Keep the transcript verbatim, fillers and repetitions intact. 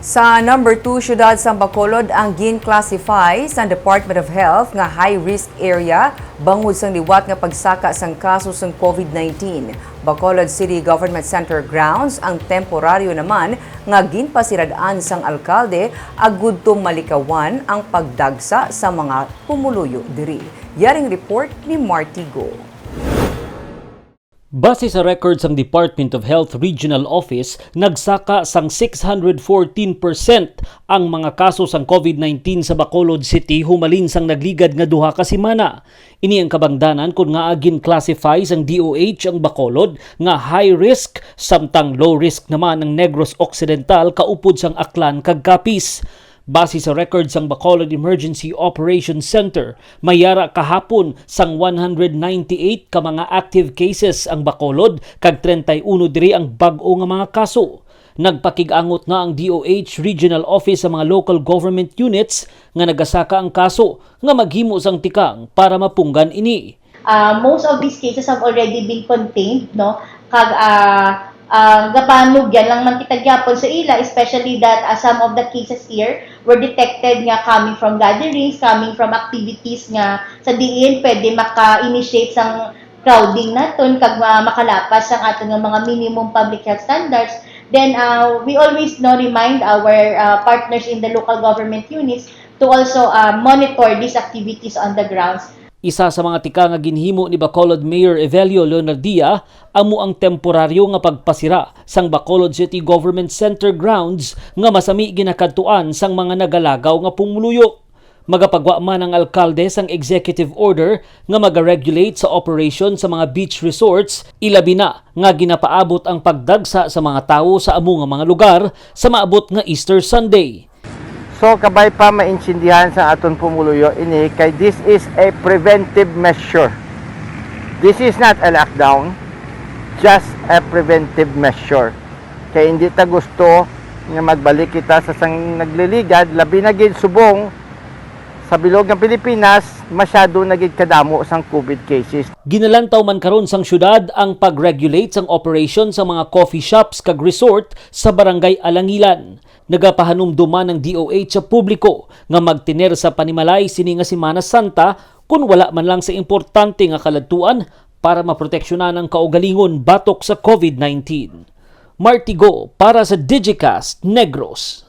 Sa number two, siyudad sang Bacolod ang gin-classify sang Department of Health nga high-risk area bangod sang liwat nga pagsaka sang kaso sang COVID nineteen. Bacolod City Government Center grounds ang temporaryo naman nga ginpasirad-an sang alkalde agud to malikawan ang pagdagsa sa mga pumuluyo diri. Yaring report ni Marty Go. Base sa record sang Department of Health Regional Office, nagsaka sang six hundred fourteen percent ang mga kaso sang COVID nineteen sa Bacolod City humalin sang nagligad nga duha ka semana. Ini ang kabangdanan kon ngaa gin-classify sang D O H ang Bacolod nga high risk, samtang low risk naman ang Negros Occidental kaupod sang Aklan kag Capiz. Base sa record sang Bacolod Emergency Operations Center, may yara kahapon sang one hundred ninety-eight ka mga active cases ang Bacolod, kag treinta y uno diri ang bag-o nga mga kaso. Nagpakig-angot na ang D O H Regional Office sa mga local government units nga nagasaka ang kaso nga maghimo sang tikang para mapunggan ini. Uh, most of these cases have already been contained, no? Kag uh, uh, gapanugyan lang man kita gyapon sa ila, especially that uh, some of the cases here were detected nga coming from gatherings, coming from activities nga sa diin pwede maka-initiate sang crowding naton kag uh, makalapas sang aton nga mga minimum public health standards. Then uh, we always, no, remind our uh, partners in the local government units to also uh, monitor these activities on the grounds. Isa sa mga tika nga ginhimo ni Bacolod Mayor Evelio Leonardia amo ang temporaryo nga pagpasira sang Bacolod City Government Center grounds nga masami ginakadtuan sang mga nagalagaw nga pumuluyo. Magapagwa man ang alkalde sang executive order nga magaregulate sa operation sa mga beach resorts, ilabi na nga ginapaabot ang pagdagsa sa mga tawo sa amo nga mga lugar sa maabot nga Easter Sunday. So, kabay pa maintindihan sa aton pumuluyo ini, kay this is a preventive measure. This is not a lockdown, just a preventive measure. Kay hindi ta gusto nga magbalik kita sa sang nagliligad, labi na gid subong sa bilog nga Pilipinas, masyado na gid kadamo sang COVID cases. Ginalantaw man karon sang syudad ang pag-regulate sang operation sa mga coffee shops kag resort sa Barangay Alangilan. Nagapahanumdom man ang D O H sa publiko nga magtener sa panimalay sini nga Semana Santa, kun wala man lang sa importante nga kaladtuan, para maproteksyonan ang kaugalingon batok sa COVID nineteen. Marty Go para sa Digicast Negros.